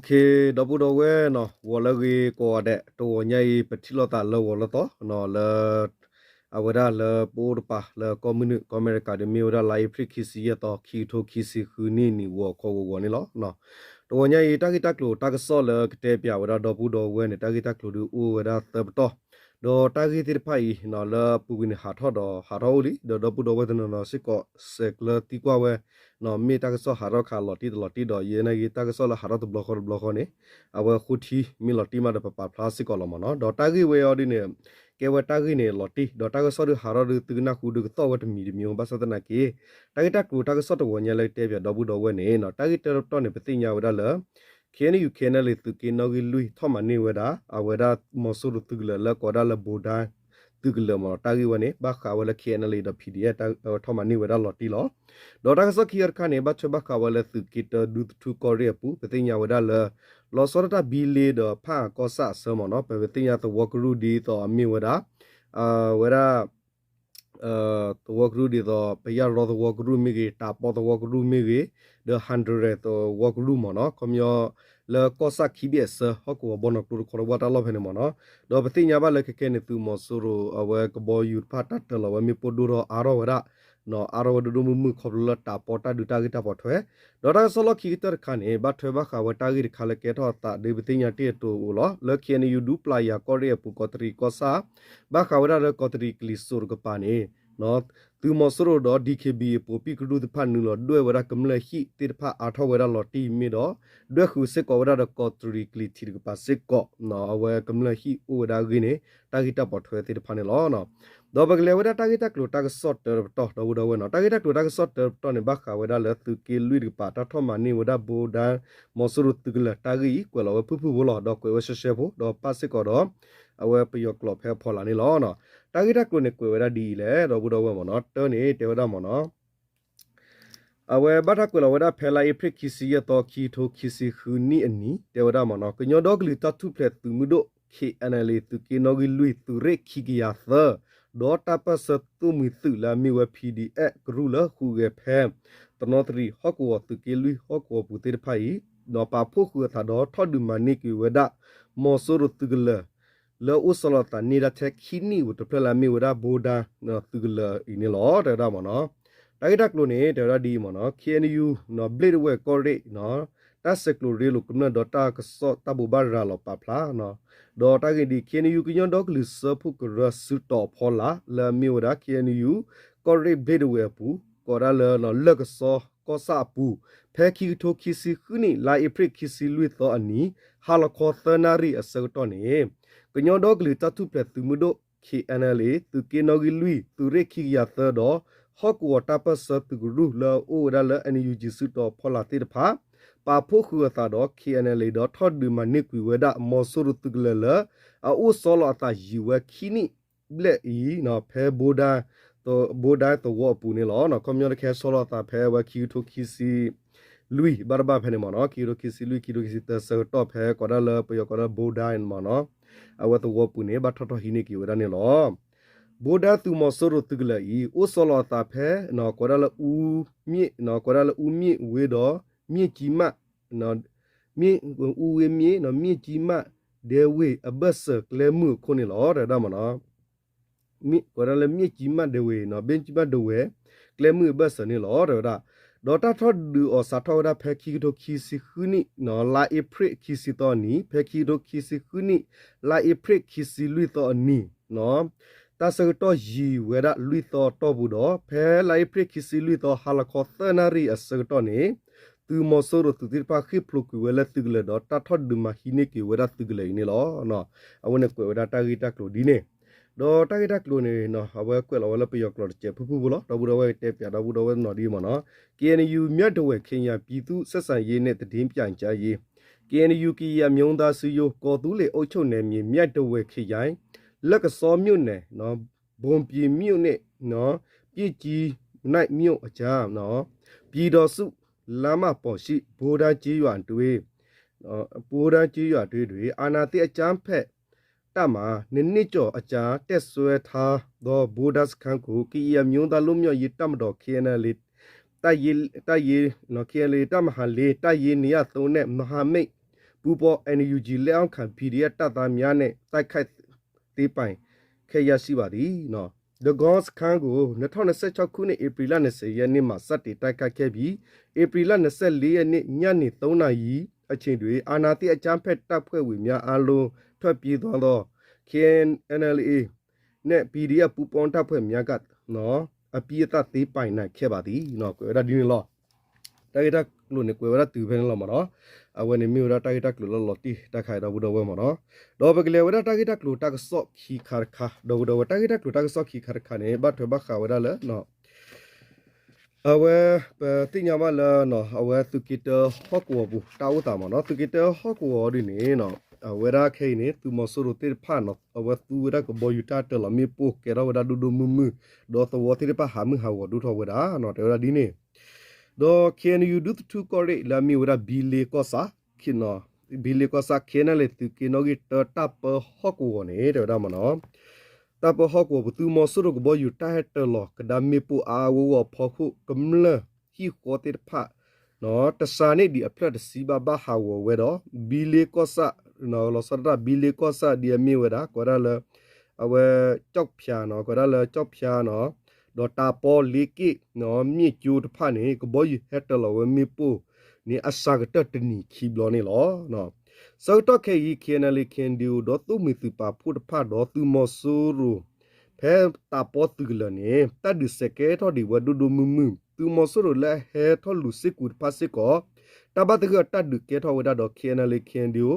ဒီပုၢ်ဒီဝဲၢ်နီၤ ဂီၤလၢအဂ့ၤကိးဂၤဒဲး, တဂီၤညါအံၤ ပထံၣ်လိာ်သးလၢဂီၤလၢသီနီၤ လၢ အဝဲဒၣ်လၢပအိၣ်တပၤလၢကီၢ်မုၢ်နုာ် ကီၢ်အမဲရကၤဒ်မ့ၢ်ဝဲဒၣ်လါအ့ဖြ့ၣ်ခံဆံယဲၢ်သီ ခံကထိခံဆံဃုနံၣ် နံၤဂီၤခီဂီၤဂီၤန့ၣ်လီၤ. တဂီၤညါအံၤ တၢ်ဂ့ၢ်တၢ်ကျိၤတၢ်ကစီၣ်လၢကတဲပၠးဝဲဒၣ်ဒီပုၢ်ဒီဝဲၢ်န့ၣ် တၢ်ဂ့ၢ်တၢ်ကျိၤဒုးအိၣ်ဝဲဒၣ်သၢပတီၢ်, ဒီးတၢ်ဂ့ၢ်သ့ၣ်တဖၣ်အံၤနီၤ လၢအပူၤကွံာ်န့ၣ် ဟးထီၣ်ဒီးဟးထီၣ်အိၣ်လံ, ဒီးဒီပုၢ်ဒီဝဲၢ်တနီၤနီၤစ့ၢ်ကီး ဆဲးကျၢသံကွၢ်ဝဲ မ့ၢ်တၢ်ကစီၣ်ဟးထီၣ်ခါလီၤတံၢ်တလီၤတံၢ်ဒီး ယဲနာ်က့ တၢ်ကစီၣ်လၢဟးထီၣ်တဘျီဃီတဘျီဃီန့ၣ် အဝဲဃိထံမ့ၢ်လီၤတံၢ်မးဒီး ပပာ်ဖျါစ့ၢ်ကီးလီၤမ့ၢ်နီၤ. ဒီးတၢ်ဂ့ၢ်ဝဲအံၤဒ်န့ၣ် ကဲဝဲတၢ်ဂ့ၢ်န့ၣ်လီၤတံၢ်, ဒီးတၢ်ကစီၣ်ဒုးဟးထီၣ်ဒုး သုကနၢ်ဟူဒုးကသီၣ်ဝဲတမံၤတမံၤ ဘၣ်ဆၣ်သနာ်က့ တၢ်ဂ့ၢ်တၢ်ကျိၤတၢ်ကစီၣ်တဂီၤညါလၢကတဲပၠးဒီပုၢ်ဒီဝဲၢ်န့ၣ်နီၤ တၢ်ဂ့ၢ်တၢတပတီၢ်န့ၣ် ပသ့ၣ်ညါဝဲဒၣ်လၢ ခ့ၣ်အဲၣ်ယူၣ် ခ့ၣ်အဲၣ်ယူၣ် သုးက့နီၣ်ဂံၢ်လွံၢ် ထီၣ်မၤန့ၢ်ဝဲဒၣ် အဝဲဒၣ်မီၤစိရိၤသုးကလၢၤလၢကိးဝဲဒၣ်လၢ ဘိဒၣ် သုးကလၢၤမ့ၢ်နီၤ. တၢ်ဂ့ၢ်ဝဲန့ၣ် ဘၣ်ဃးဝဲလၢ ခ့ၣ်အဲၣ်ယူၣ် ဒီး ပီၣ်ဒံၣ်အဲၣ် ထီၣ်မၤန့ၢ်ဝဲဒၣ်လီၤတံၢ်လီၤ. ဒီးတၢ်ကစီၣ်ခံခါတခါန့ၣ် ဘၣ်ထွဲဘၣ်ဃးဝဲလၢသုးက့တၢ ဒူသထူကီၢ်ရ့ၣ်အပူၤ ပသ့ၣ်ညါဝဲဒၣ်လၢ လီၤဆီဒၣ်တၢ်ဘံလ့ဒီးဖးအၤကီၢ်ဆၣ်အဆၢမ့ၢ်နီၤ. ပပသ့ၣ်ညါသဝီကရူၢ်ဒ်သိးအမ့ၢ်ဝဲဒၣ် ဝဲဒၣ် သဝီကရူၢ်ဒ်သိး ပယၢ်ရီသဝီကရူၢ်မ့ၢ်ဂ့ၤ, တးပီသဝီကရူၢ်မ့ၢ်ဂ့ၤ, ဒီး ဟၣ်ဒရဲၣ် သဝီကရူၢ်မ့ၢ်နီၤ, ခီပညီ လၢကီၢ်ဆၣ်ခံဘ့ၣ်အဆၢ ဟီၣ်ကဝီၤဘီနီၢ်ကျိတခီတဝၢ်တၢ်လီၢ်ဖဲန့ၣ်မ့ၢ်နီၤ. ဒီးပသ့ၣ်ညါဘၣ်လၢခဲခဲန့ၣ် သုးမီၤစိရိၤ အဝဲကဘီယူၤတဖၣ်တၢ်တၢၤလီၤဝဲမ့ၣ်ပိၢ်ဒိၣ်ထီၣ်အါထီၣ်ဝဲဒၣ် အါထီၣ်ဝဲဒိၣ်ဒိၣ်မုၢ်မုၢ်ခီဖျိလၢတးပီတၢ်ဒုးတၢ်ဂ့ၢ်တၢ်ပိာ်ထွဲ ဒီးတၢ်ကစီၣ်လီၢ်ခံကတၢၢ်တခါန့ၣ် ဘၣ်ထွဲဘၣ်ဃးဝဲတၢ်ဂ့ၢ်တခါလၢကဲထီၣ်အသးဒ်ပသ့ၣ်ညါတ့ၢ်အသိးအိၣ်လီၤ. လၢ ခ့ၣ်အဲၣ်ယူၣ် ဒူပျၢ်ယၤကီၢ်ရ့ၣ်အပူၤ ကီးတရံးကီၢ်ဆၣ် ဘၣ်ဃးဝဲဒၣ်လၢကီးတရံးကလံၤစိးတကပၤန့ၣ် သုးမီၤစိရိၤဒီး ဒံၣ်ခ့ၣ်ဘံၣ်အပူၤ ပံၣ်ကရူၢ်သ့ၣ်တဖၣ်နုာ်လီၤဒွဲၣ်ဝဲဒၣ်ကမျၢၢ်ဟံၣ်သ့ၣ်တဖၣ်အါထီၣ်ဝဲဒၣ်လီၤတံၢ်မ့ၢ်ဒီး ဒွဲၣ်ဃုာ်စ့ၢ်ကီးဝဲဒၣ်ဒီးကီးတရံးကလံၤထံးတကပၤစ့ၢ်ကီး အဝဲကမျၢၢ်ဟံၣ်အိၣ်ဝဲဒၣ်အဂ့ၢ်န့ၣ် တၢ်ဂ့ၢ်တၢ်ပိာ်ထွဲသ့ၣ်တဖၣ်န့ၣ်လီၤ. ဒီးပကလဲၤဝဲဒၣ်တၢ်ဂ့ၢ်တၢ်ကျိၤတၢ်ကစီၣ်တၢတပတီၢ် ဒီပုၢ်ဒီဝဲၢ်နီၤ. တၢ်ဂ့ၢ်တၢ်ကျိၤတၢ်ကစီၣ်တၢတပတီၢ်န့ၣ် ဘၣ်ဃးဝဲဒၣ်လၢသုးက့လွံၢ်တကပၤ တၢ်ထီၣ်မၤန့ၢ်ဝဲဒၣ် ဘိဒၣ် မီၤစိရိၤသုးကလၢၤ တၢ်ဂ့ၢ်အံၤ ကွဲးလီၤဝဲဖုၣ်ဖုၣ်ဖိလီၤ ဒီးကွဲးဝဲရှဲရှဲဖိ ဒီးပာ်စ့ၢ်ကီးဒီး အဝဲပယီၤကျိာ်ဖဲအဖီလာ်န့ၣ်လီၤ. တၢ်ဂ့ၢ်တၢ်ကျိၤန့ၣ် ကွဲးဝဲဒၣ်ဒ်အံၤလဲၣ် ဒီပုၢ်ဒီဝဲၢ်မ့ၢ်နီၤ. တၢန့ၣ် တဲဝဲဒၣ်မ့ၢ်နီၤ အဝဲဘၣ်တၢ်ကွဲးလီၤဝဲဒၣ်ဖဲလါအ့ဖြ့ၣ်ခံဆံယဲၢ်သီ ခံကထိခံဆံဃုနံၣ်အနံၤ တဲဝဲဒၣ်မ့ၢ်နီၤ ကညီဒီကလုာ်တၢ်ထူၣ်ဖျဲးသုးမုၢ်ဒိၣ် ခ့ၣ်အဲၣ်ယူၣ် သုးက့နီၣ်ဂံၢ်လွံၢ် သုးရ့ၣ်ခံကယၤသၢ ဒီးတၢ်ပၢၢ်ဆၢသိၣ်မှံၤသုးလၢအမ့ၢ်ဝဲ ပီၣ်ဒံၣ်အဲၣ် ကရူၢ်လၢဟူးဂဲၤဖဲ တနီသရံၣ် ဟီၣ်ကဝီၤ သုးက့လွံၢ် ဟီၣ်ကဝီၤပူၤသ့ၣ်တဖၣ်အံၤ ပာ်ဖှိၣ်ဃုာ်အသးဒီးထီၣ်ဒုးမၤန့ၢ်က့ၤဝဲဒၣ် မီၤစိရိၤသုးကလၢၤ လၢအအိၣ်ဆီလီၤအသးန့ၢ်ဒၣ်ထဲခံနံၣ်ဝံၤတဖျၢၣ်လၢအမ့ၢ်ဝဲဒၣ် ဘိဒၣ် သုးကလၢၤအံၤန့ၣ်လီၤ တဲဝဲဒၣ်မ့ၢ်နီၤ. တၢ်ဂ့ၢ်တၢ်ကျိၤန့ၣ် တဲဝဲဒၣ်ဒ်အံၤမ့ၢ်နီၤ ခ့ၣ်အဲၣ်ယူၣ် ဘျ့ၣ်ဒဝဲၢ်ကီၢ်ရ့ၣ် တၢ်ဆဲးကျိးရ့လိာ်ကမျၢၢ်ဒီးတၢ်ကစီၣ်တၢ်ဘိးဘၣ်ရၤလီၤပာ်ဖျါ ဒီးတၢ်ဂ့ၢ်ဒ်အံၤ ခ့ၣ်အဲၣ်ယူၣ် ကညီဒီကလုာ်စၢဖှိၣ်ကရၢစုတီၤအဖီလာ် လၢအမ့ၢ်ဝဲဒၣ် ခ့ၣ်အဲၣ်ယူၣ် ကီၢ်ရ့ၣ်ဘျ့ၣ်ဒဝဲၢ်အပူၤ ကိးဒၣ်လၢ လၢၢ်ကစီကီၢ်ဆၣ်အပူၤ ဖဲခံကထိခံဆံဃုနံၣ် လါအ့ဖြ့ၣ်ခံဆံလွံၢ်သီအနံၤ ဟါလီၤခီသၢနၣ်ရံၣ်အဆၢကတီၢ်န့ၣ် ကညီဒီကလုာ်တၢ်ထူၣ်ဖျဲးသုးမုၢ်ဒိၣ် ခ့ၣ်အဲၣ်ယူၣ် သုးက့နီၣ်ဂံၢ်လွံၢ် သုးရ့ၣ်ခံကယၤသၢဒီး ဟီၣ်ကဝီၤတၢ်ပၢၢ်ဆၢသုးကရူၢ်လၢအအိၣ်ဝဲဒၣ်လၢ အၣ်ယူၣ်ကၠံၣ် စုတီၤအဖီလာ်သ့ၣ်တဖၣ် ပာ်ဖှိၣ်ဃုာ်အသးဒီး ခ့ၣ်အဲၣ်ယူၣ် ဒီးထီၣ်ဒုးမၤန့ၢ်ကွံာ်ဝဲဒၣ် မီၤစိရိၤသုးကလၢၤလၢ အအိၣ်ဆီလီၤအသးယံာ်ဝဲခံနံၣ်ဘျဲၣ်အံၤ ဖဲ ဘိဒၣ် ဘိဒၣ်သဝီအပူၤန့ၣ်လီၤ. ခီပညီတခါဆီလီၤအသးဖဲအဝဲခံကထိခံဆံလွံၢ် ဘၣ်တဘၣ်ဖဲန့ၣ်မ့ၢ်နီၤ ခံကထိခံဆံလွံၢ် ခံကထိခံဆံသၢဆၢကတီၢ်ဖဲကိးဒၣ်လၢပယီၤကိးဒၣ်လၢ ဘိဒၣ်မ့ၢ်နီၤ အဝဲသဝီပူၤန့ၣ် ဘၣ်ထီၣ်ထီၣ်ဟံးန့ၢ်က့ၤဝဲဒၣ်န့ၣ်လီၤ. ဘိဒၣ်သုးမီၤစိရိၤသုးကလၢၤအံၤ အိၣ်ဆီလီၤအသးဖဲ ကိးဒၣ်လၢ အူမ့ၣ် ကိးဒၣ်လၢအူမ့ၣ်ဝ့ဒီး မ့ၣ်ကၠံမၣ် မ့ၣ် အူဝ့မ့ၣ် မ့ၣ်ကၠံမၣ်ဒဲဝ့ၢ်အဘၢၣ်စၢၤကျဲမုၢ်အခိၣ်န့ၣ်လီၤ တဲဝဲဒၣ်မ့ၢ်နီၤ ကိးဒၣ်လၢမ့ၣ်ကၠံမၣ်ဒဲဝ့ၢ် မ့ၣ်ကၠံမၣ်ဒဲဝ့ၢ် ကျဲမုၢ်အဘၢၣ်စၢၤန့ၣ်လီၤ တဲဝဲဒၣ်. ဒီးတၢ်ထီၣ်ဒုးအီၤစးထီၣ်ဝဲဒၣ်ဖဲခံကထိခံဆံဃုနံၣ် လါအ့ဖြ့ၣ်ခံဆံသီအနံၤ ဖဲခံကထိခံဆံဃုနံၣ် လါအ့ဖြ့ၣ်ခံဆံလွံၢ်သီအနံၤ တၢ်ဆၢကတီၢ်ယံာ်ဝဲဒၣ်လွံၢ်သီအတီၢ်ပူၤဒီး ဖဲလါအ့ဖြ့ၣ်ခံဆံလွံၢ်သီ ဟါလီၤခီသၢနၣ်ရံၣ်အဆၢကတီၢ်န့ၣ် သုးမီၤစိရိၤသုးသ့ၣ်တဖၣ်ဃ့ၢ်ဖျိးကွံာ်ဝဲလၢသုးကလၢၤဒီး တၢ်ထီၣ်ဒုးမၤဟံးန့ၢ်က့ၤဝဲဒၣ်သုးကလၢၤအံၤန့ၣ်လီၤ. အဝဲန့ၣ်ကွဲးဝဲဒၣ်တၢ်ဂ့ၢ်တၢ်ကျိၤဒ်န့ၣ် ဒီးတၢ်ဂ့ၢ်တၢ်ကျိၤန့ၣ် အဝဲကွဲးလီၤဝဲလၢပယီၤကျိာ်တစဲးဖုၣ်ဖုၣ်ဖိလီၤ. ဒီပုၢ်ဒီဝဲၢ်ကတဲပၠးဒီပုၢ်ဒီဝဲၢ်တနီၤဒ်အံၤမ့ၢ်နီၤ KNU မြဝတီ ခရိုင် ပြည်သူ့ဆက်ဆံရေးနှင့် သတင်းပြန်ကြားရေး KNU ကရင်အမျိုးသားအစည်းအရုံး ကော်သူးလေအုပ်ချုပ်နယ်မြေ မြဝတီ ခရိုင် လွိုင်ကော်မြို့နယ် ဘွမ်ပျံးမြို့နှင့် မြစ်ကြီးနားမြို့အကြား ပြည်ထောင်စုလမ်းမပေါ်ရှိ ဘိုဒၣ်ကျေးရွာတွင် ဘိုဒၣ်ကျေးရွာတွင် တွင် အာဏာသိမ်းအကြမ်းဖက်တပ်မှ နှစ်နှစ်ကျော်အကြာ တပ်စွဲထားသော ဘိုဒၣ်စခန်းကို ကရင်အမျိုးသားလွတ်မြောက်ရေးတပ်မတော် KNLA တပ်ရင်း တပ်ရင်း KNLA တပ်မဟာလေး တပ်ရင်း နှစ်ရာသုံး နဲ့ မဟာမိတ် ပူပီ NUG လက်အောက်ခံ PDF တပ်သားများနဲ့ တိုက်ခိုက်သိမ်းပိုက်ခဲ့ရရှိပါသည်။ ဒဂီစခန်းကို နှစ်ထောင့်နှစ်ဆယ့်ခြောက်ခုနှစ် ဧပြီလနှစ်ဆယ်ရက်နေ့မှာ စတင်တိုက်ခိုက်ခဲ့ပြီး ဧပြီလနှစ်ဆယ့်လေးရက်နေ့ ညနေသုံးနာရီအချိန်တွင် အာဏာသိမ်းအကြမ်းဖက်တပ်ဖွဲ့ဝင်များအားလုံး ထွက်ပြေးသွားသော KNLA နဲ့ PDF ပူးပေါင်းတပ်ဖွဲ့များက အပြီးအသတ်သိမ်းပိုက်နိုင်ခဲ့ပါသည်. ကွဲးဝဲဒၣ်ဒ်န့ၣ်လီၤ. တၢ်ဂ့ၢ်တၢ်ကျိၤန့ၣ် ကွဲးဝဲဒၣ်တုၤဖဲန့ၣ်လီၤမ့ၢ်နီၤ. အဝဲန့ၣ်မ့ၢ်ဝဲဒၣ်တၢ်ဂ့ၢ်တၢ်ကျိၤလၢလီၤတံၢ်တၢ်ခါအံၤ ဒီပုၢ်ဒီဝဲၢ်မ့ၢ်နီၤ. ဒီးပကလဲၤဝဲဒၣ်တၢ်ဂ့ၢ်တၢ်ကျိၤတၢ်ကစီၣ်ခံခါတခါ ဒီပုၢ်ဒီဝဲၢ် တၢ်ဂ့ၢ်တၢ်ကျိၤတၢ်ကစီၣ်ခံခါတခါန့ၣ် ဘၣ်ထွဲဘၣ်ဃးဝဲဒၣ်လၢ အဝဲ ပသ့ၣ်ညါဘၣ်လၢ အဝဲသုးက့တၢဟီၣ်ကဝီၤပူၤ တၢ်အိၣ်သးမ့ၢ်နီၤ. သုးက့တၢဟီၣ်ကဝီၤဒ်န့ၣ် အဝဲဒၣ်ခဲအံၤန့ၣ် သုးမီၤစိရိၤသ့ၣ်တဖၣ်နီၤ အဝဲသူဝဲဒၣ်ကဘီယူၤတၢ်တၢၤလီၤမ့ၣ်ပိၢ် ကဲထီၣ်ဝဲဒၣ်ဒိၣ်ဒိၣ်မုၢ်မုၢ် ဒီးသဝီသ့ၣ်တဖၣ်ဟးမုၢ်ဟးဂီၤဒိၣ်ထီၣ်ဝဲဒၣ်နီၤ တဲဝဲဒၣ်ဒ်န့ၣ် ဒီး KNU ဒူသထူကီၢ်ရ့ၣ်လၢအမ့ၢ်ဝဲဒၣ် ဘံလ့ကီၢ်ဆၣ် ဘံလ့ကီၢ်ဆၣ် KNLA သုးက့နီၣ်ဂံၢ်တၢ တၢ်ပၢဟီၣ်ကဝီၤန့ၣ် တဲဝဲဒၣ်မ့ၢ်နီၤ. တၢ်ပၢဟီၣ်ကဝီၤပူၤ သုးမီၤစိရိၤကဘီယူၤတၢ်ဟဲတၢၤလီၤကဒါမ့ၣ်ပိၢ်အါအါဂီၢ်ဂီၢ်အဖီခိၣ် ကမျၢၢ်ဟံၣ်ဃီသ့ၣ်တဖၣ် တစှၤန့ၢ်ဒံးအဖျၢၣ်တဆံဘၣ် ဘၣ်ဟးဂီၤဝဲဒီး ဘံလ့ကီၢ်ဆၣ် လီၤဆီဒၣ်တၢ် ဘံလ့ကီၢ်ဆၣ်ဒ်အမ့ၢ်ဝဲဒၣ် ကိးဒၣ်လၢ အဝဲ ကၠီၣ်ဖၠးနီၤ ကိးဒၣ်လၢကၠီၣ်ဖၠးနီၤ ဒီးတၢ်ပီလ့က့ၣ် မ့ၣ်ကၠိတဖၣ်န့ၣ် ကဘီယူၤဟဲတၢၤလီၤဝဲမ့ၣ်ပိၢ်န့ၣ် အစှၤကတၢၢ်တနံၤခံဘျီန့ၣ်လီၤ. ဆၢကတီၢ်ခဲအံၤ KNLA KNDO ဒီးသိၣ်မှံၤသုးပာ်ဖှိၣ်တဖၣ်ဒီးသုးမီၤစိရိၤ ဖဲတၢ်ပီသုးကလၢၤန့ၣ် တၢ်ဒုးစဲးကဲထီၣ်ဒံးဝဲဒိၣ်ဒိၣ်မုၢ်မုၢ် သုးမီၤစိရိၤလၢအဟဲထီၣ်လူၤစ့ၢ်ကီးတဖၣ်စ့ၢ်ကီး တၢ်ဘၣ်သဂၢၢ်အတၢ်ဒုးကဲထီၣ်ဝဲဒၣ်ဒီး KNLA KNDO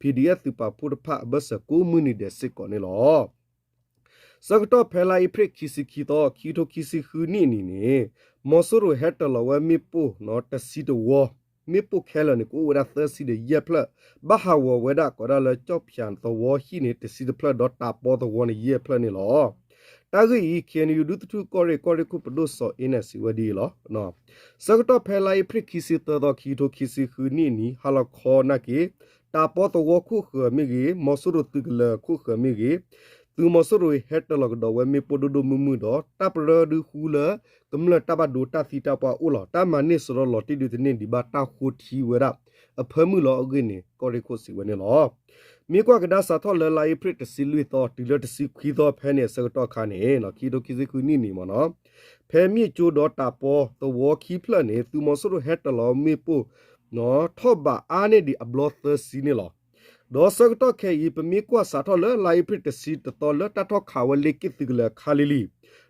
PDF သုးပာ်ဖှိၣ်တဖၣ်အဘၢၣ်စၢၤကိးမုၢ်နံၤဒဲးစ့ၢ်ကီးန့ၣ်လီၤ. ဆၢကတီၢ်ဖဲလါအ့ဖြ့ၣ်ခံဆံခံသီ ခံကထိခံဆံဃုနံၣ်အနံၤန့ၣ် မီၤစိရိၤဟဲတၢၤလီၤဝဲမ့ၣ်ပိၢ်နီၤ တဆံတဝီ မ့ၣ်ပိၢ်ခဲလၢာ်န့ၣ် ကအိၣ်ဝဲဒၣ်သၢဆံဒီးယဲၢ်ဖျၢၣ် ဘၣ်ဟးဂီၤဝဲဒၣ်ကိးဒၣ်လၢကၠီၣ်ဖၠးသဝီဟံၣ်န့ၣ် တဆံတဖျၢၣ်ဒီးတၢ်ပီသဝီန့ၣ် ယဲၢ်ဖျၢၣ်န့ၣ်လီၤ. တၢ်ဂ့ၢ်အံၤ KNU ဒူသထူကီၢ်ရ့ၣ် ကီၢ်ရ့ၣ်ခိၣ်ပဒိၣ်စီၤအ့နဲၣ် စံးဝဲဒ်အံၤလီၤ. ဆၢကတီၢ်ဖဲလါအ့ဖြ့ၣ်ခံဆံသၢသီ ခံကထိခံဆံဃုနံၣ်အနံၤ ဟါလီၤခီနာ်က့ တၢ်ပီသဝီခိၣ်ဃၢၤမ့ၢ်ဂ့ၤ မီၤစိရိၤသုးကလၢၤခိၣ်ဃၢၤမ့ၢ်ဂ့ၤ သုးမီၤစိရိၤဟဲတၢၤလီၤကဒီးဝဲမ့ၣ်ပိၢ်ဒိၣ်ဒိၣ်မုၢ်မုၢ်ဒီး တၢ်ပရၢဒုးဃူလၢ ကမျၢၢ်တၢ်ဘၣ်ဒိတၢ်သံတၢ်ပှၢ်အိၣ်လီၤ. တၢ်မၤန့ၢ်စရီလီၤတံၢ်ဒုးတန့ၢ်ဒံးဘၣ် တၢ်ဃိထံဝဲဒၣ် အဖၢမုၢ်လီၤအဂ့ၢ်န့ၣ် ကီၢ်ရ့ၣ်ခိၣ်စံးဝဲန့ၣ်လီၤ. မ့ၢ်ကွၢ်ကဒါစးထီၣ်လၢလါအ့ဖြ့ၣ်တဆံလွံၢ်သီ တုၤလၢတဆံခွံသီဖဲန့ၣ်အဆၢကတီၢ်ခါန့ၣ် ခံကထိခံဆံဃုနံၣ်န့ၣ်မ့ၢ်နီၤ ဖဲမ့ၣ်ကၠိဒီးတၢ်ပီသဝီခံဖျၢၣ်န့ၣ် သုးမီၤစိရိၤဟဲတၢၤလီၤမ့ၣ်ပိၢ် ထီၣ်ဘးအါန့ၢ်ဒံးအဘျီသၢဆံန့ၣ်လီၤ. ဒီးဆၢကတီၢ်ခဲအံၤ ပမ့ၢ်ကွၢ်စးထီၣ်လၢလါအ့ဖြ့ၣ်တဆံတသီလၢတၢ်ထီၣ်ခးဝဲလ့က့ၣ်သုးကလၢၤခါလံလံ,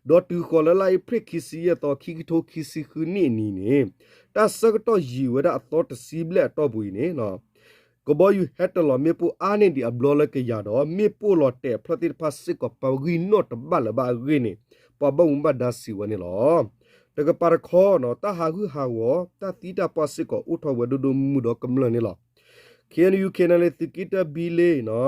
ဒီးတုၤဃီၤလၢလါအ့ဖြ့ၣ်ခံဆံယဲၢ်သီ ခံကထိခံဆံဃုနံၣ်အနံၤန့ၣ်, တၢ်ဆၢကတီၢ်ယံာ်ဝဲဒၣ်အသီတဆံဘျဲၣ်အတီၢ်ပူၤအံၤန့ၣ် ကဘီယူၤဟဲတၢၤလီၤမ့ၣ်ပိၢ်အါန့ၢ်ဒံးအဘျီလၢကယၤဒီး မ့ၣ်ပိၢ်လီၤတဲာ်အဖျၢၣ်သ့ၣ်တဖၣ်စ့ၢ်ကီး ပဂံၢ်နီၣ်တဘၣ်လၢၤဘၣ်အဂ့ၢ်န့ၣ် ပှၤဘၣ်မူဘၣ်ဒါစံးဝဲန့ၣ်လီၤ. တကပၤတခီ တၢ်ဟးဂူာ်ဟးဂီၤ တၢ်သံတၢ်ပှၢ်စ့ၢ်ကီးအိၣ်ထီၣ်ဝဲဒိၣ်ဒိၣ်မုၢ်မုၢ်ဒီးကမျၢၢ်န့ၣ်လီၤ. ခ့ၣ်အဲၣ်ယူၣ် ခ့ၣ်အဲၣ်ယူၣ် သုးက့တၢဘံလ့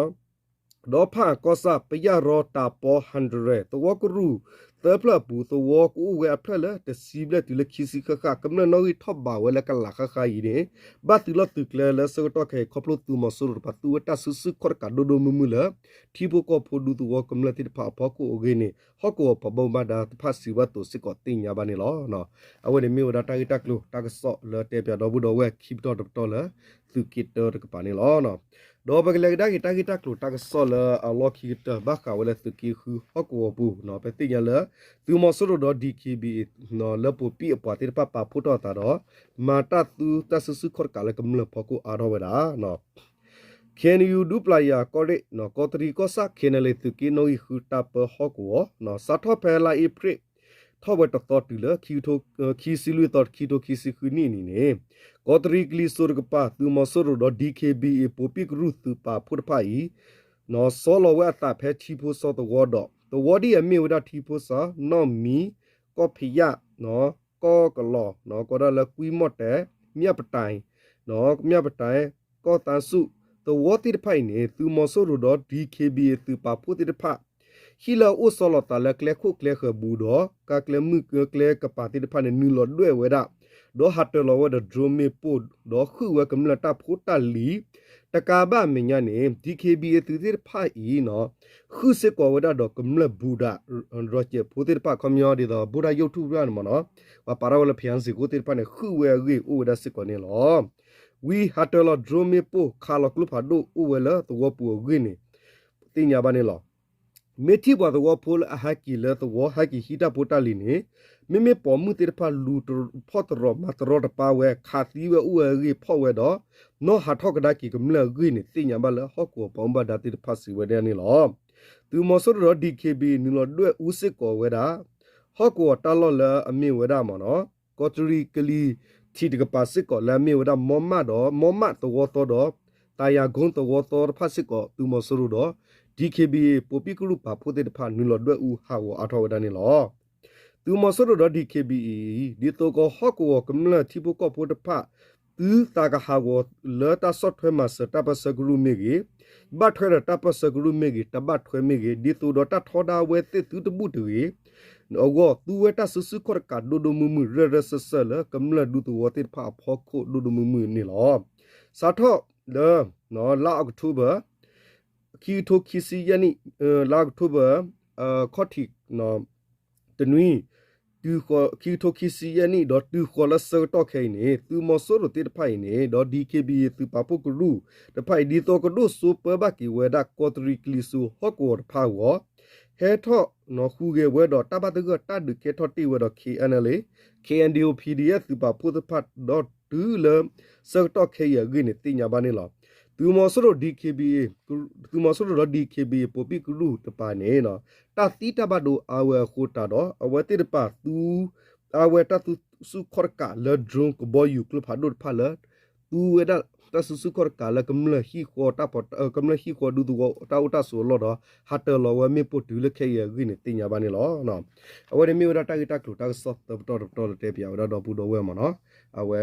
ဒီးဖၣ်အၣ်ကီၢ်ဆၣ် ပယၢ်ရီတၢ်ပီ hundred သဝီကရူၢ်သၢဖျၢၣ်အပူၤ သဝီကအိၣ်ဝဲအဖျၢၣ်လၢတဆံဘျဲၣ်တုၤလၢခံဆံဃၣ်ဃၣ် ကမျၢၢ်နီၣ်ဂံၢ်ထီၣ်ဘးဝဲလၢကလးဃၣ်ဃၣ်အံၤန့ၣ် ဘၣ်သုးလီၢ်သုးကျဲလၢဆၢကတီၢ်ခဲအံၤ ခီဖျိသုးမီၤစိရိၤတဖၣ်သူဝဲတၢ်စုဆူၣ်ခီၣ်တကးဒိၣ်ဒိၣ်မုၢ်မုၢ်လၢ ထံဖိကီၢ်ဖိဒူသဝီကမျၢၢ်သ့ၣ်တဖၣ်အဖီခိၣ်အဂ့ၢ်န့ၣ် ဟီၣ်ကဝီၤပှၤဘၣ်မူဘၣ်ဒါတဖၣ်စံးဘၣ်သိးစ့ၢ်ကီးသ့ၣ်ညါဘၣ်န့ၣ်လီၤ. အဝဲန့ၣ်မ့ၢ်ဝဲဒၣ်တၢ်ဂ့ၢ်တၢ်ကျိၤတၢ်ကစီၣ်လၢတဲပၠးဒီပုၢ်ဒီဝဲၢ်ခံပတီၢ်တပတီၢ်လၢ သုးက့တၢတကပၤန့ၣ်လီၤ. ဒီးပကလဲၤကဒါက့ၤတၢ်ဂ့ၢ်တၢ်ကျိၤတၢ်ကစီၣ်လၢအလီၢ်ခံကတၢၢ် ဘၣ်ဃးဝဲလၢသုးက့ဃုဟီၣ်ကဝီၤပူၤ ပသ့ၣ်ညါလၢ သုးမီၤစိရိၤဒီး DKBA လၢပိာ်ပံၣ်အပှၤသ့ၣ်တဖၣ်ပာ်ဖှိၣ်ထီၣ်အသးဒီး မၤတၢ်သူတၢ်စုဆူၣ်ခီၣ်တကးလၢကမျၢၢ်ဖီခိၣ်အါထီၣ်ဝဲဒၣ် ခ့ၣ်အဲၣ်ယူၣ် ဒူပျၤယၤကီၢ်ရ့ၣ် ကီးတရံးကီၢ်ဆၣ် ခ့ၣ်အဲၣ်ယူၣ် သုးက့နီၣ်ဂံၢ်ဃုတၢ်ပၢဟီၣ်ကဝီၤ စးထီၣ်ဖဲလါအ့ဖြ့ၣ် ထီၣ်ဝဲတသီတုၤလၢ ခံဆံလွံၢ်သီ ခံကထိခံဆံဃုနံၣ်အနံၤန့ၣ် ကီးတရံးကလံၤစိးတကပၤ သုးမီၤစိရိၤဒီး DKBA ပိာ်ပံၣ်ကရူၢ်သုးပာ်ဖှိၣ်တဖၣ်အံၤ ဆီလီၤဝဲအသးဖဲထံဖိစီသဝီဒီး သဝီဒ်အမ့ၢ်ဝဲဒၣ်ထံဖိစီ နီၣ်မံၤ ကီၢ်ဖံးယၣ် ကီၢ်ကလီၤ ကီးဒၣ်လၢကွံမီၣ်တဲၣ် မၠၣ်ပတၢၣ် မၠၣ်ပတၢၣ် ကီၢ်သးစူၣ် သဝီသ့ၣ်တဖၣ်အံၤန့ၣ် သုးမီၤစိရိၤဒီး DKBA သုးပာ်ဖှိၣ်သ့ၣ်တဖၣ် ဟံၣ်လၢအအိၣ်ဆီလီၤသးလၢကျဲခိၣ်ကျဲဃၢၤဘူးဒီး ကါကျဲမုၢ်ကျဲကပၤသ့ၣ်တဖၣ်န့ၣ် နုာ်လီၤဒွဲၣ်ဝဲဒၣ် ဒီးဟးတၢၤလီၤဝဲဒီး drone မ့ၣ်ပိၢ် ဒီးဃုာ်ဝဲကမျၢၢ်တၢ်ဖိတၢ်လံၤ တကးဘၣ်အမဲာ်ညါန့ၣ် DKBA သုးသ့ၣ်တဖၣ်အံၤ ဃုာ်စ့ၢ်ကီးဝဲဒၣ်ဒီးကမျၢၢ်ဘူးဒး ရီကၠဲးဖိသ့ၣ်တဖၣ် ခီပညီဒ်သိး ဘူးဒးယိးထူၣ်တဖၣ်န့ၣ်မ့ၢ်နီၤ ပှၤပာ်ထီၣ်ဝဲလၢ ဖၠၣ်စ့ၣ်ကိၣ်သ့ၣ်တဖၣ်န့ၣ် ဃုာ်ဝဲအဂ့ၢ်အိၣ်ဝဲဒၣ်စ့ၢ်ကီးန့ၣ်လီၤ. ဝံၤဟးတၢၤလီၤ drone မ့ၣ်ပိၢ် ခးလီၤကျိဖးဒိၣ်အိၣ်ဝဲလၢသဝီပူၤအဂ့ၢ်န့ၣ် သ့ၣ်ညါဘၣ်န့ၣ်လီၤ. မ့ၢ်ထံၣ်ပှၤသဝီဖိလၢအဟဲက့ၤလၢသဝီ ဟဲက့ၤဟံးတၢ်ဖိတၢ်လံၤန့ၣ် မ့မ့ၢ်ပိာ်မုၣ်သ့ၣ်တဖၣ်လူၤဖီၣ်တရီၤမၤတရီတပါဝဲ ခးသံဝဲအိၣ်ဝဲအဂ့ၢ်ဖီၣ်ဝဲဒီး နီၢ်ဟးထီၣ်ကဒါက့ၤကမျၢၢ်အဂ့ၢ်န့ၣ် သ့ၣ်ညါဘၣ်လၢဟီၣ်ကဝီၤပှၤဘၣ်မူဘၣ်ဒါသ့ၣ်တဖၣ်စံးဝဲဒၣ်န့ၣ်လီၤ. သုးမီၤစိရိၤဒီး DKBA နုာ်လီၤဒွဲၣ်အူစ့ၢ်ကီးဝဲဒၣ် ဟီၣ်ကဝီၤတၢ်လီၢ်လၢအမ့ၢ်ဝဲဒၣ်မ့ၢ်နီၤ ကီးတရံးကလံၤထံးတကပၤစ့ၢ်ကီး လၢအမ့ၢ်ဝဲဒၣ်မီၢ်မၣ်ဒီး မီၢ်မၣ်သဝီသီဒီး တၤယၤကိသဝီသီတဖၣ်စ့ၢ်ကီး သုးမီၤစိရိၤဒီး DKBA ပိာ်ပံၣ်ကရူၢ်ပာ်ဖှိၣ်သ့ၣ်တဖၣ် နုာ်လီၤဒွဲၣ်အူဟးဂီၤအါထီၣ်ဝဲဒၣ်န့ၣ်လီၤ. သုးမီၤစိရိၤဒီး DKBA အံၤ ဒ်သိးကီးဟီၣ်ကဝီၤကမျၢၢ်ထံဖိကီၢ်ဖိတဖၣ် သုသးကဟးဂီၤလၢတၢ်ဆီၣ်ထွဲမၤစၢၤတၢ်ပၢၢ်ဆၢကရူၢ်မ့ၢ်ဂ့ၤ, ဘၣ်ထွဲဒီးတၢ်ပၢၢ်ဆၢကရူၢ်မ့ၢ်ဂ့ၤ, တဘၣ်ထွဲမ့ၢ်ဂ့ၤ, ဒ်သိးဒီးတၢ်ထီဒါဝဲသ့ၣ်သုတဘူၣ်တဂ့ၤ အဂီၢ် သူဝဲတၢ်စုဆူၣ်ခီၣ်တကးဒိၣ်ဒိၣ်မုၢ်မုၢ် ရဲၣ်ရဲၣ်စၢၢ်စၢၢ်လၢကမျၢၢ်ဒူသဝီသ့ၣ်တဖၣ်အဖီခိၣ်ဒိၣ်ဒိၣ်မုၢ်မုၢ်န့ၣ်လီၤ. စးထီၣ်လၢ လါအီးကထိဘၢၣ် ခံကထိခံဆံယဲၢ်နံၣ် လါအီးကထိဘၢၣ် ခီၣ်ထံး တနွံ ခံကထိခံဆံယဲၢ်နံၣ် ဒီးတုၤဃီၤလၢဆၢကတီၢ်ခဲအံၤန့ၣ် သုးမီၤစိရိၤသ့ၣ်တဖၣ်အံၤန့ၣ် ဒီး DKBA သုးပာ်ဖှိၣ်ကရူၢ်တဖၣ်အံၤ ဒ်သိးကဒိၣ်စိပၢဘၣ်က့ၤဝဲဒၣ် ကီးတရံးကလံၤစိၤဟီၣ်ကဝီၤတဖၣ်အဂီၢ် ဟဲထီၣ်ဟူးဂဲၤဝဲဒီးတၢ်ဘၣ်သဂၢၢ်တၢ်ဒုးကဲထီၣ်တ့ၢ်ဝဲဒီး KNLA, KNDO PDF သုးပာ်ဖှိၣ်သ့ၣ်တဖၣ် ဒီးတုၤလၢဆၢကတီၢ်ခဲအံၤအဂ့ၢ်န့ၣ် သ့ၣ်ညါဘၣ်န့ၣ်လီၤ. သုးမီၤစိရိၤ DKBA သုးမီၤစိရိၤဒီး DKBA ပိာ်ပံၣ်ကရူၢ်တပၤန့ၣ် တၢ်သံတၢ်ဘၣ်ဒိအါဝဲအဃိတးဒီး အဝဲသ့ၣ်တဖၣ်သူ အါဝဲတၢ်စုဆူၣ်ခီၣ်တကးလၢ drone ကဘီယူၤကျိဖးဒိၣ်တဖၣ်လၢ သူဝဲဒၣ်တၢ်စုဆူၣ်ခီၣ်တကးလၢကမျၢၢ်ဟံၣ်ဃီတၢ်ပီး ကမျၢၢ်ဟံၣ်ဃီဒူသဝီတၢ်အိၣ်တၢ်ဆိးအလီၢ်ဒီး ဟးတၢၤလီၤဝဲမ့ၣ်ပိၢ်တုၤလၢခဲအံၤအဂ့ၢ်န့ၣ် သ့ၣ်ညါဘၣ်န့ၣ်လီၤ. အဝဲန့ၣ်မ့ၢ်ဝဲဒၣ်တၢ်ဂ့ၢ်တၢ်ကျိၤတၢ်ကစီၣ်သၢပတီၢ်တပတီၢ်လၢတဲပၠးဝဲဒၣ်ဒီပုၢ်ဒီဝဲၢ်မ့ၢ်နီၤ. အဝဲ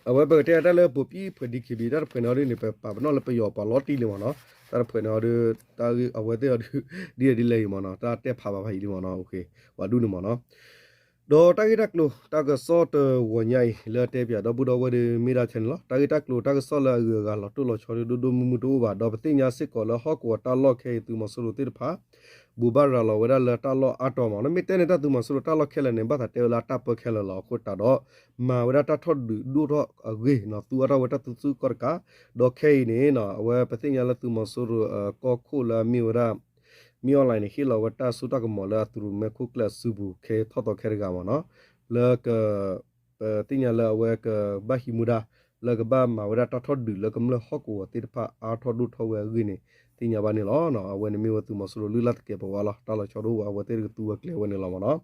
အဝဲပကတဲတၢ်လၢပိာ်ပံၣ်ဖှဲး DKBA တၢ်တဖှဲးန့ၣ်အီၤဒ်န့ၣ် ပပာ်ပနီၣ်လၢပယီၤပှၤလီၤတံၢ်လံမ့ၢ်နီၤ. တၢ်တဖှဲးန့ၣ်အီၤဒ် တၢ်ဂ့ၢ်အဝဲသ့ၣ်အီၤဒ် ဒ်လဲၣ်ဒ်လဲၣ်အံၤမ့ၢ်နီၤ တၢ်တဲဖးဘၣ်ဖးယံာ်လံမ့ၢ်နီၤ. ပှၤဒူၣ်န့ၣ်မ့ၢ်နီၤ. ဒီးတၢ်ဂ့ၢ်တၢ်ကျိၤတၢ်ကစီၣ်တဂီၤညါအံၤ လၢတဲပၠးဒီပုၢ်ဒီဝဲၢ်ဒီးမ့ၢ်ဒၣ်ထဲန့ၣ်လီၤ. တၢ်ဂ့ၢ်တၢ်ကျိၤတၢ်ကစီၣ်လၢအဂုၤအဂၤလီၤတိၢ်လီၤဆီဒ်ဒိၣ်ဒိၣ်မုၢ်မုၢ်တအိၣ်ဘၣ်. ဒီးပသ့ၣ်ညါစ့ၢ်ကီးလၢဟီၣ်ကဝီၤတၢ်လီၢ်ခဲအံၤ သုးမီၤစိရိၤသ့ၣ်တဖၣ် ဘိးဘၣ်ရၤလီၤဝဲဒၣ်လၢတၢ်လီၢ်အါတီၤမ့ၢ်နီၤ. မ့ၢ်တဲန့ၣ်တၢ်သုးမီၤစိရိၤတၢ်လီၢ်ခဲလၢာ်န့ၣ် ဘၣ်သးတဲဝဲလၢအတၢ်ပၢခဲလၢာ်လီၤ. အဃိသတးဒီး မၤဝဲဒၣ်တၢ်ထီၣ်ဒုးဒိၣ်ထီၣ်အဂ့ၢ်နီၤ သူအါထီၣ်ဝဲတၢ်စုဆူၣ်ခီၣ်တကး ဒီးခဲအံၤန့ၣ် အဝဲပသ့ၣ်ညါလၢသုးမီၤစိရိၤကီၢ်ခိၣ်လၢအမ့ၢ်ဝဲဒၣ် မင်းအောင်လှိုင်န့ၣ် ဟ့ၣ်လီၤဝဲတၢ်စိတၢ်ကမီၤလၢအသုးရူးမဲာ်ခိၣ်ကျၢၢ်အစုပူၤ ခဲထီၣ်သီခဲတဂၤမ့ၢ်နီၤ လၢက ပသ့ၣ်ညါလၢအဝဲကဘၣ်ဟံးမူဒါ လၢကဘၣ်မၤဝဲဒၣ်တၢ်ထီၣ်ဒုးလၢကမျၢၢ်ဟီၣ်ကဝီၤသ့ၣ်တဖၣ်အါထီၣ်ဒိၣ်ထီၣ်ဝဲအဂ့ၢ်န့ၣ် သ့ၣ်ညါဘၣ်န့ၣ်လီၤ. အဝဲန့ၣ်မ့ၢ်ဝဲသုးမီၤစိရိၤလုၢ်လၢ်သကဲးပဝးလီၤ. တၢ်လီၤဆီဒိၣ်ဝဲအဝဲသ့ၣ်တကသူဝဲကျဲဝဲန့ၣ်လီၤမ့ၢ်နီၤ.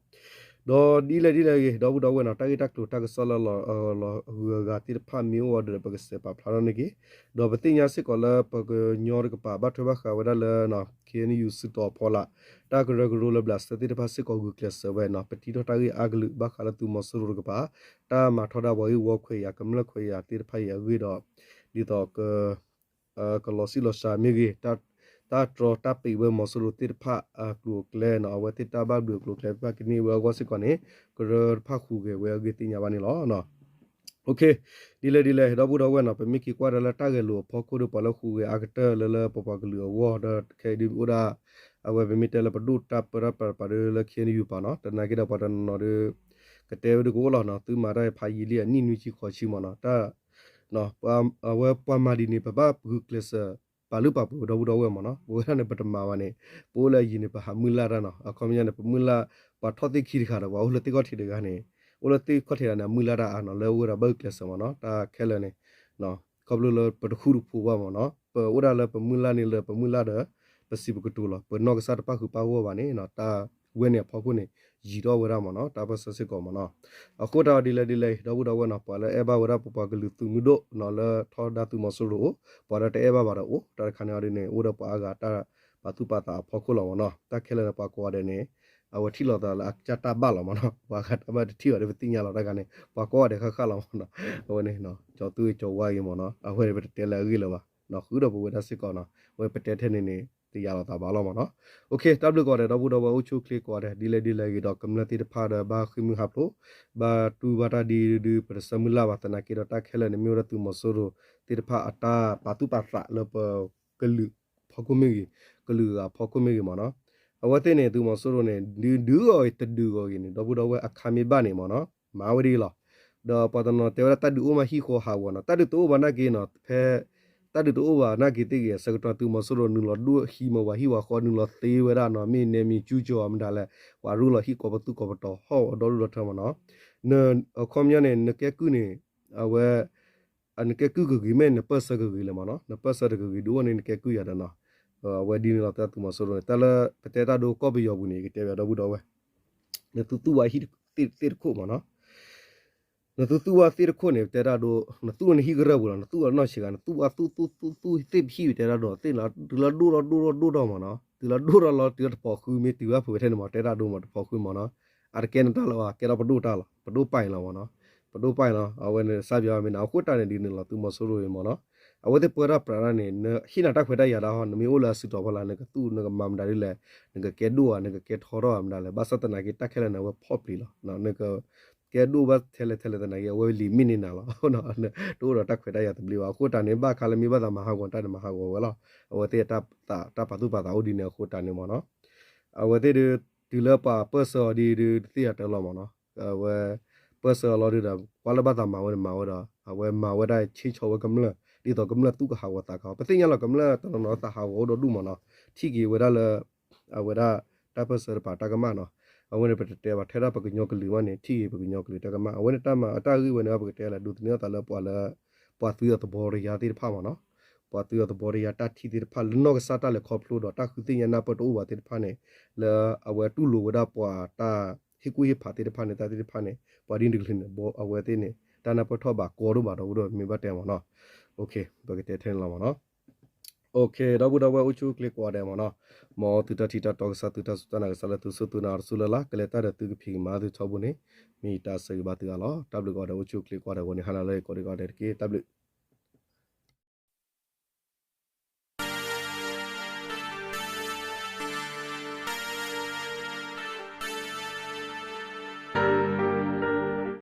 ဒီးဒ်လဲၣ်ဒ်လဲၣ်ဂ့ၤ ဒီပုၢ်ဒီဝဲၢ်နီၤ တၢ်ဂ့ၢ်တၢ်ကျိၤတၢ်ကစီၣ်လၢ လီၤဂုၤအဂၤသ့ၣ်တဖၣ်မ့ၢ်အိၣ်အီၤဒီး ပကစဲးပာ်ဖျါထီၣ်န့ၢ်က့ၤ ဒီးပသ့ၣ်ညါစ့ၢ်ကီးလၢပကညီတကပၤ ဘၣ်ထွဲဘၣ်ဃးဝဲဒၣ်လၢ KNU စုတီၤအဖီလာ် တၢ်ကရၢကရိလၢဘျးစဲသ့ၣ်တဖၣ်စ့ၢ်ကီးဂုာ်ကျဲးစၢးဝဲနီၤ ပထံၣ်ထီၣ်တၢ်ဂ့ၢ်အါကလုာ် ဘၣ်ဃးလၢသုးမီၤစိရိၤတကပၤ တၢ်မၤထီဒါပှၤဂ့ၢ်ဝီခွဲးယာ် ကမျၢၢ်ခွဲးယာ်သ့ၣ်တဖၣ်အံၤအဂ့ၢ်ဒီး ဒ်သိးက ကလီၤစံၣ်လီၤစှၤမ့ၢ်ဂ့ၤ, တၢ်တြီတၢ်ပံးဝဲမီၤစိရိၤသ့ၣ်တဖၣ်အကျိၤအကျဲနီၤ, အဝဲသ့ၣ်တၢ်ဘၣ်ဘျုးအကျိၤအကျဲတဖၣ်ကန့ၢ်ဝဲအဂီၢ်စ့ၢ်ကီးန့ၣ် ကရၢတဖၣ်ဟူးဂဲၤဝဲအဂ့ၢ်သ့ၣ်ညါဘၣ်န့ၣ်လီၤ. ဒ်လဲၣ်ဒ်လဲၣ် ဒီပုၢ်ဒီဝဲၢ်နီၤ, ပမ့ၢ်က့ၤကွၢ်ဒၣ်လၢတၢ်ဂဲၤလိာ်အဖီခိၣ်ဒီး ပှၤလၢဟူးဂဲၤအါကတၢၢ်လၢလၢပပှၤကလုာ်အဂီၢ်ဒီး ခဲအံၤဒ်အိၣ်ဒၣ် အဝဲပမ့ၢ်တဲလၢပဒိၣ်တၢ်ပၢတၢ်ပြးတပၤဒီးလၢ KNU ပၤနီၤ, တနာ်က့ဒီးပှၤတနီၤနီၤဒီး ကတဲဝဲဒၣ်ကအိၣ်လီၤနီၤ, သုမၤတၢ်ဖးယံာ်လံအနံၣ်နွံဆံဃိးဆံမ့ၢ်နီၤ, တၢ် အဝဲပှၤမၤဒ်န့ၣ် ပဘၣ်ဂုာ်ကျဲးစၢး ပာ်လုၢ်ပာ်ပှ့ၤဒီပုၢ်ဒီဝဲၢ်မ့ၢ်နီၤ, ပဝဲဒၣ်န့ၣ် ပတမၤဘၣ်န့ၣ် ပအိၣ်လၢအယံၤန့ၣ် ပဟးမုၢ်လၢ်တၢ်နီၤ, အခီပညီန့ၣ် ပမုၢ်လၢ် ပှၤထီၣ်သ့ၣ်ခံတဂၤဒီး ပှၤအိၣ်လၢသ့ၣ်ခီၣ်ထံးတဂၤန့ၣ် အိၣ်လၢသ့ၣ်ခီၣ်ထံးတဂၤန့ၣ် အမုၢ်လၢ်တၢ်အါနီၤ, လၢအဝဲဒၣ်ဘၣ်ဂုာ်ကျဲးစၢးမ့ၢ်နီၤ, တၢ်ခဲလၢာ်န့ၣ် ခီဖျိလၢပတဃူတဖိးဘၣ်မ့ၢ်နီၤ, ပအိၣ်ဒၣ်လၢပမုၢ်လၢ်န့ၣ်လၢပမုၢ်လၢ်ဒီး ပစံးပကတိၤလီၤ, ပနီၢ်ကစၢ်တပၣ်ဃုာ်ပၣ်ဂီၢ်ဘၣ်န့ၣ် တၢ်ဝဲန့ၣ်အဖီခိၣ်န့ၣ် ယံာ်ထီၣ်ဝဲဒၣ်မ့ၢ်နီၤ, တၢ်ပၢၢ်ဆၢစ့ၢ်ကီးမ့ၢ်နီၤ. အဃိတၢ်ဒ်လဲၣ်ဒ်လဲၣ် ဒီပုၢ်ဒီဝဲၢ်နီၤ, ပှၤလၢအဲၣ်ဘၣ်ဝဲဒၣ်ပပှၤကလုာ်သုးမုၢ်ဒိၣ်နီၤ လၢထီဒါသုးမီၤစိရိၤအိၣ်, ပှၤလၢတအဲၣ်ဘၣ်ဘၣ်ဒီးအိၣ်, တၢ်တခါန့ၣ်အီၤဒ်န့ၣ် အိၣ်ဒီးပှၤအါဂၤတၢ်ပာ်သူၣ်ပာ်သးအဖီခိၣ်လီၤမ့ၢ်နီၤ, တၢ်ခဲလၢာ်န့ၣ် ပှၤကိးဂၤဒဲးန့ၣ် အဝဲထံၣ်လိာ်သးလၢအကစၢ်တၢ်ဘၣ်လီၤမ့ၢ်နီၤ, ပှၤဂၤတၢ်ဘၣ်တထံၣ်ဘၣ်ဒီးပသ့ၣ်ညါလီၤတၢ်ဂၤန့ၣ် ပှၤကိးဂၤဒဲးဃၣ်ဃၣ်လီၤမ့ၢ်နီၤ, အဝဲန့ၣ် ကၠီၤသူကၠီၤဝါဂ့ၤမ့ၢ်နီၤ, အဝဲန့ၣ်ပတတဲလၢအဂ့ၢ်လၢၤဘၣ်, ဃုာ်ဒီးပဝဲဒၣ်စ့ၢ်ကီးနီၤ, အဝဲပတဲထဲန့ၣ်န့ၣ် တယာ်လိာ်သးဘၣ်လီၤမ့ၢ်နီၤ. တၢ်ဘျုးကိးဂၤဒဲး ဒီပုၢ်ဒီဝဲၢ်အိၣ်ဆူၣ်အိၣ်ချ့ကိးဂၤဒဲး ဒ်လဲၣ်ဒ်လဲၣ်ဂ့ၤဒီး ကမျၢၢ်သ့ၣ်တဖၣ်ဒီးဘၣ်ဃ့ၢ်မုၢ်ဟးဖျိး, ဘၣ်တူၢ်ဘၣ်တၢ်ဒ်ဒု ပတဆၢမုၢ်လၢ်ဘၣ်သနာ်က့ဒီး တၢ်ခဲလၢာ်န့ၣ် မ့ၢ်ဝဲဒၣ်သုးမီၤစိရိၤသ့ၣ်တဖၣ်အတၢ်ပာ်သူၣ်ပာ်သးလၢပကလုာ်ဖီခိၣ်မ့ၢ်ဂ့ၤ, ကလုာ်ဂၤဖီခိၣ်မ့ၢ်ဂ့ၤမ့ၢ်နီၤ. အဝဲသ့ၣ်န့ၣ် သုးမီၤစိရိၤန့ၣ် ဒုးဒုးဂီၤဂ့ၤ တဒုးဂီၤဂ့ၤန့ၣ် ဒီပုၢ်ဒီဝဲၢ်အခါမ့ၢ်ဘၣ်န့ၣ်မ့ၢ်နီၤ, မၤဝဲဒ်အံၤလီၤ. ဒီးပှၤတနီၤတဲဝဲဒၣ်တၢ်ဒုးအိၣ်မးဟံၣ်ဃီဟးဂီၤနီၤ, တၢ်ဒုးတအိၣ်ဘၣ်နာ်က့နီၤ, ဖဲ တၢ်ဒုးတအိၣ်ဘၣ်နာ်က့သ့ၣ်ဂ့ၤ ဆၢကတီၢ်သုးမီၤစိရိၤနုာ်လီၤဒိၣ်ဟံးမးဝဲဟံၣ်ဝဲဃီ နုာ်လီၤသ့ဝဲဒၣ်နီၤ, မ့ၢ်နဲမံၤကၠူကၠီၤမတၤလဲၣ်, ပှၤရူၢ်လီၤဟံၣ်ကိးပသူကိးပတီၤဟီၣ်ဝဲဒီဒူၣ်ဒီထၢမးနီၤ. အခီပညီန့ၣ် နကဲကုၢ်န့ၣ် အဝဲ နကဲကုၢ်ကဂ့ၤ မ့ၢ်နပၢၢ်ဆၢကဂ့ၤလဲၣ်မးနီၤ, နပၢၢ်ဆၢတကဂ့ၤဒုးအိၣ်န့ၣ် နကဲကုၢ်ယၤဒီးနီၤ. အဝဲဒ်န့ၣ်လီၤ တၢ်သုးမီၤစိရိၤန့ၣ် တၢ်လၢပတဲတၢ်ဒိကီၢ်ပယီၤပူၤန့ၣ် ယကတဲဝဲဒီပုၢ်ဒီဝဲၢ် နသုသူၣ်ဝဲဟံၣ်သ့ၣ်တခိၣ်မးနီၤ, နသုသူၣ်ဝဲသ့ၣ်တခိၣ်န့ၣ် ပတဲတၢ်ဒိ နသူၣ်ဝဲနဟံၣ်ကရၢၢ်ပူၤလီၤ, နသူၣ်ဝဲနီၢ်ဆံးဂၤ နသူၣ်ဝဲသူၣ်သူၣ်သူၣ်သူၣ်သ့ၣ်ပဟံၣ် ပတဲတၢ်ဒိ သ့ၣ်လီၤ တုၤလၢဒိၣ်ထီၣ်ဒိၣ်ထီၣ်ဒိၣ်ထီၣ်မးနီၤ, တုၤလၢဒိၣ်ထီၣ်လီၤ တုၤလၢတဖိးဃု မ့ၢ်တုၤဘၣ်ဖုးဝဲထဲန့ၣ်မး တဲတၢ်ဒိမး တဖိးဃုမးနီၤ, အတကဲနတၢ်လၢၤဘၣ် ကဲထီၣ်ပဒိၣ်တၢ်လီၤ ပဒိၣ်ပာ်အံၤလီၤမးနီၤ, ပဒိၣ်ပာ်အံၤလီၤ အဝဲန့ၣ်စၢ်ပၠီမ့ၢ်န့ၣ် အဃိတၢ်န့ၣ်ဒ်န့ၣ်လီၤ သုးမီၤစိရိၤအံၤမးနီၤ, အဝဲသ့ၣ်ပၢတၢ်ပြးတၢ်န့ၣ် နဟ့ၣ်နၤတၢ်ခွဲးတၢ်ယာ်ဒၣ်ဟီ နမ့ၢ်အိၣ်လၢအစုတီၤဖီလာ် နကသူၣ်နကမၤမတၤဒ်လဲၣ်, နကကဲဒိၣ်ဧါ နကကဲထီထီၣ်ဧါမတၤလဲၣ်, ဘၣ်ဆၣ်သနာ်က့တၢ်ခဲလၢာ်န့ၣ် အဝဲဖီၣ်ပျံၤလီၤ, နက ကဲဒိၣ်ဘၣ်ထဲလဲၣ်ထဲလဲၣ်သနာ်က့ အဝဲလံာ်မ့ၢ်န့ၢ်နၤလီၤ, တအိၣ်ဒီးတၢ်ခွဲးတၢ်ယာ်သဘျ့ဘၣ်, အဃိတၢ်န့ၣ် ဘၣ်ခါလၢမ့ၢ်ဘၣ်သးမၤဟးဂီၤတၢ်န့ၣ် မၤဟးဂီၤဝဲလီၤ, အဝဲသ့ၣ်တၢ်ပာ်သူၣ်ပာ်သးအိၣ်ဒ်န့ၣ်အဃိတၢ်န့ၣ်မးနီၤ, အဝဲသ့ၣ်ဒုး တုၤလၢပှၤပၢၢ်ဆၢအီၤဒ်ဒုး တသ့ၣ်ညါတၢ်လီၤမးနီၤ, အဝဲ ပၢၢ်ဆၢအီၤလီၤဒုးဒီး ကွၢ်လၢဘၣ်သးမၤဝဲန့ၣ်မၤဝဲဒီး အဝဲမၤဝဲဒၣ်ဆ့ဆီဝဲကမျၢၢ် ဒ်သိးကမျၢၢ်သူၣ်ကဟးဂီၤသးကဟီ, ပသ့ၣ်ညါလီၤ ကမျၢၢ်တနီၤနီၤသးဟးဂီၤအိၣ်ဒီဒူၣ်မးနီၤ, ထံၣ်က့ၤဝဲဒၣ်လၢ အဝဲဒၣ်တၢ်ပၢၢ်ဆၢတပၤတၢ်ကမၣ်နီၤ, အဝဲန့ၣ်ပတတဲဘၣ်ထဲဒၣ်ပကညီကလုာ်မးန့ၣ် ထံၣ်က့ၤပကညီကလုာ်တၢ်ကမၣ်, အဝဲန့ၣ်တၢ်မၤတၢ်ဂ့ၢ်ဝဲန့ၣ် ပကတဲလၢဒိးသန့ၤအသးလၢပှၤလၢ ပှၤသုးအသဘီတယါသ့ၣ်တဖၣ်မးနီၤ, ပှၤသုးအသဘီတယါတၢ်ထံၣ်သ့ၣ်တဖၣ်လၢနီၢ်ကစၢ်တၢ်လဲၤခီဖျိဒီးတၢ်ဃုသ့ၣ်ညါနၢ်ပၢၢ်တအိၣ်ဘၣ်သ့ၣ်တဖၣ်န့ၣ်, လၢအဝဲတူၢ်လိာ်ဝဲဒၣ်ပှၤတၢ်ဟ့ၣ်ကူၣ်ဟ့ၣ်ဖးသ့ၣ်တဖၣ်န့ၣ် တၢ်သ့ၣ်တဖၣ်န့ၣ် ပှၤဒ်န့ၣ်တကလုာ်န့ၣ် အဝဲသ့ၣ်န့ၣ် တၢ်နၢ်ပၢၢ်ထီၣ်ဘၣ်ကီဒိၣ်ဘၣ်ဒီး အိၣ်ဒီးမ့ၢ်ဘၣ်တဲမးနီၤ, ပကတဲထဲန့ၣ်လီၤမးနီၤ. ဒီပုၢ်ဒီဝဲၢ်အိၣ်ဆူၣ်အိၣ်ချ့ကိးဂၤဒဲးမးနီၤ, မ်သုတၢ်ထံၣ်တၢ်တီကစၢ် သုတၢ်စူၢ်တၢ်နာ်ကစၢ်လၢသုစူၢ်သုနာ်တစူၢ်လၢ်လၢ် ကလဲၤတၢ်ဒီးသုကဖံးကမၤသုထီဘိန့ၣ် မ့ၢ်ယတၢ်ဆၢဂ့ၤဘၣ်သုအါလီၤ. တၢ်ဘျုးကိးဂၤဒဲး အိၣ်ဆူၣ်အိၣ်ချ့ကိးဂၤဒဲးဝဲန့ၣ် ဟါနၤလၢကိးဒံကိးဂၤဒဲးတက့ၢ်. တၢ်ဘျုး